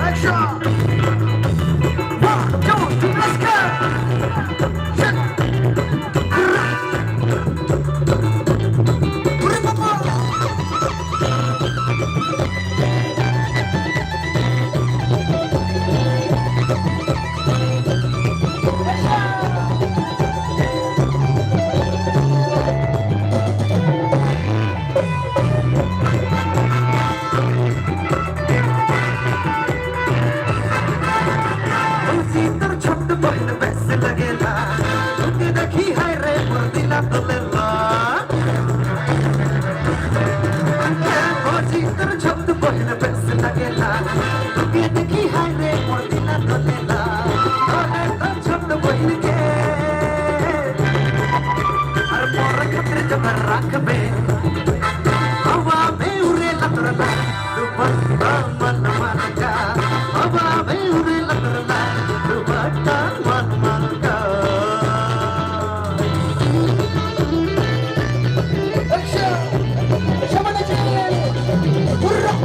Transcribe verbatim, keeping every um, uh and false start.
Action! One, two, three, let's go! Shit! Usi tur chot bohin bes lagela, uke dekhi hai re mur dila tolela. Usi tur chot bohin bes lagela, uke dekhi hai re mur dila tolela. Tole tur chot bohin ke, ar mor khatir jabar rakbe. Hawa me ure latur la, dupatta man man ka. Hawa me ure latur la, dupatta man man ka. Action! Shaman action! Hurrah!